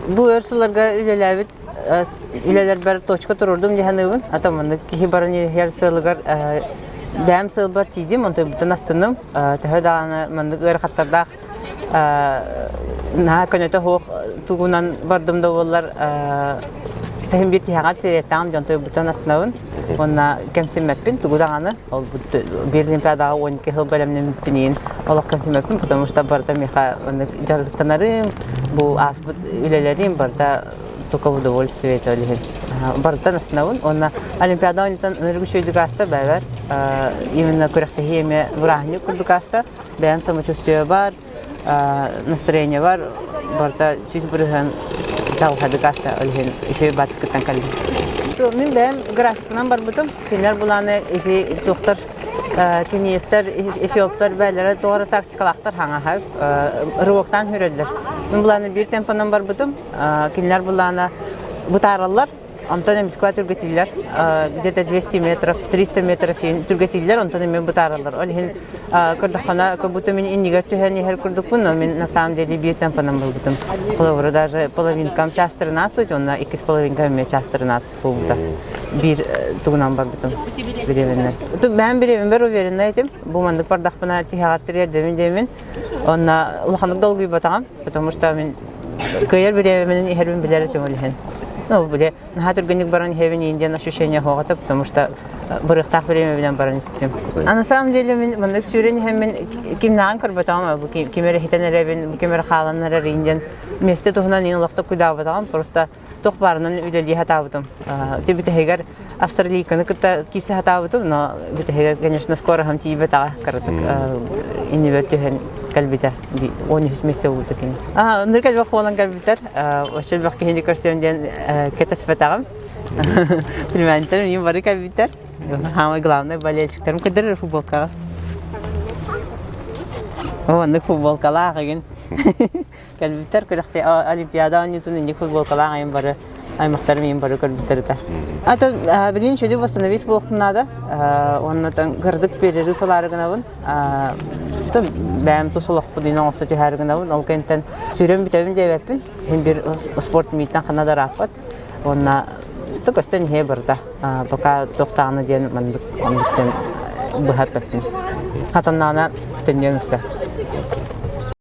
Бу өр сылларга үлэлээбит үлэлэрбэр точка туруордум дии саныыбын. Ата маннык киһи баран иһэр сыалыгар бэйэм сыалбар тиийдим, онтон астынным. Төһө даҕаны маннык ыарахаттардаах наһаа көнөтө суох тугунан бардым да буоллар тэһин биир тиһэҕэр тириэттэҕим дьон тойбуттан астынабын уонна кэмсиммэппин тугу даҕаны ол биир олимпиадаҕа 12 сыл бэлэмнэммиппин иһин олох кэмсиммэппин потому что барыта миэхэ маннык дьарыктанарым бу ааспыт үлэлэрим барыта только в удовольствие это иһин барыттан астынабын уонна олимпиада оонньуутун ынырык үчүгэйдик ааста бэйэбэр именно күрэхтэһии эмиэ бырааһынньык курдук ааста бэйэм самочувствие бар настроение бар барыта 100% чаҕылхайдык ааста ол иһин үчүгэй бааттыкыттан кэллим. Мин бэйэм графикынан барбытым. Кинилэр булааны ити туохтар киниэстэр, эфиоптар бээлэрэ туох эрэ тактикалаахтар хаҥаһар рывоктаан хүрэллэр. Мин булааны биир темпонан барбытым. Кинилэр булаана бытаараллар. Онтон эмискэ түргэтиллэр, где-то 200 метров, 300 метров түргэтиллэр, онтон эмиэ бытаараллар. Ол иһин көрдөххүнэ, как будто мин иннигэр түһэн иһэр курдукпун, но мин на самом деле биир темпанан булбутум. Холобура, даже половинкам час 13, онно иккис половинкам эмиэ час 13 буолбута. Биир тугунан барбытым бириэмэннэн. Бэйэм бириэмэбэр уверенна этим. Бу маннык бардахпына тиһэҕэр тириэрдэмин диэмин. Онно улаханнык долгуйбатаҕым. Потому что мин кыайар бириэмэбинэн иһэрбин билэр этим ол иһин. Ну, били, наһаа түргэнник баран иһэбин иин диэн ощущение суох потому что бырыахтаах бириэмэбинэн баран истим. А на самом деле мин маннык сүүрэн иһэммин кимнээҕин көрбөтөҕүм, бу ким эрэ иһитэн эрэбин, бу ким эрэ хаалан эрэр иин диэн миэстэ туһунан иин олохто куйдаабатаҕым, просто туох баарынан үлэлии сатаабытым. Ити бүтэһигэр австралийканы кытта киирсэ сатаабытым, но бүтэһигэр, конечно, скороһым тиийбэтэҕэ, кыратык иннибэр түһэн кэлбитэ. 13 миэстэ буолбута кини. Ынырык элбэх буолан кэлбиттэр. Оччо элбэх киһини көрсүөм диэн кэтэспэтэҕим. Племянниктарым иин бары кэлбиттэр. Самый главный болельщиктарым көрдөрөр футболкаҕа. Оннук футболкалаах игин. Кэлбиттэр күрэхтэ Олимпиада оонньуутун инник футболкалаах айым бары аймахтарым иин бары көрбүттэр этэ. Атын билин чөдү восстановить буолуохпун наада. Уонна кырдык перерыв ылаары гынабын. Бэйэм тус олохпун иин оҥосто түһээри гынабын. Ол кэнниттэн сүүрэн бүтэбин диэбэппин. Иһин бир спорт мииттэн ханна да ырааппат. Уонна көстөн иһиэ барыта. Пока туохтааҕына диэн маннык оннуктан быһа эппэппин. Хатаннаана төннүөм үксэ.